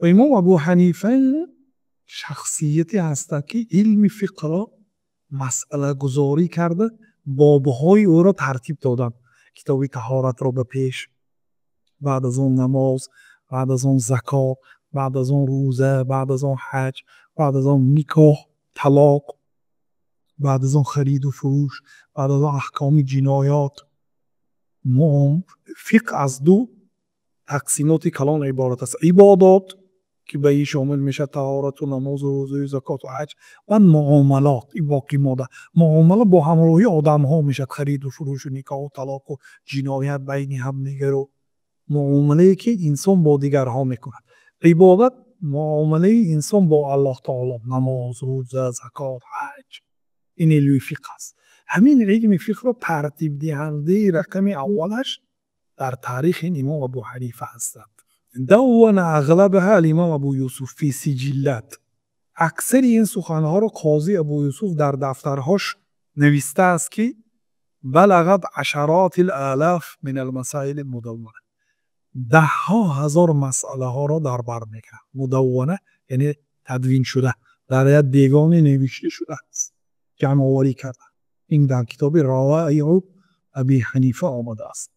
Ва Имом Абу Ҳанифа шахсияте ҳастанд, ки илми фиқҳро масъалагузорӣ карда, бобҳои ӯро тартиб доданд. Китоби таҳоратро ба пеш, баъд аз он намоз, баъд аз он закот, баъд аз он рӯза, баъд аз он ҳаҷ, баъд аз он никоҳ, талоқ, баъд аз он хариду фурӯш, баъд аз он аҳкоми ҷиноят. Фиқҳ аз ду тақсимоти калон иборат аст: ибодот, ки ба ин шомил мешавад таҳорату намозу рӯзаю закоту ҳаҷ, ва муомалот, ин боқимонда. Муомала бо ҳамроҳии одамҳо мешавад, хариду фурӯшу никоҳу талоқу ҷиноят байни ҳамдигару муомалае, ки инсон бо дигарҳо мекунад. Ибодат муомалаи инсон бо Аллоҳ таоло, намоз, рӯза, закот, ҳаҷ. Ин илми фиқҳ аст. Ҳамин илми фиқҳро тартибдиҳандаи рақами аввалаш дар таърих ин Имом Абу Ҳанифа ҳастанд. Даввана ағлабаҳа ал-Имом Абу Юсуф фи сиҷиллат. Аксари ин суханҳоро қози Абу Юсуф дар дафтарҳош навистааст, ки балағат ашаротил алаф мин ал-масаили мудаввана. Даҳҳо ҳазор масъалаҳоро дар бар мегирад. Мудаввана яъне тадвин шуда, дар як девоне навишта шудааст, ҷамъоварӣ карда. Ин дар китоби Равоиу Аби Ҳанифа омадааст.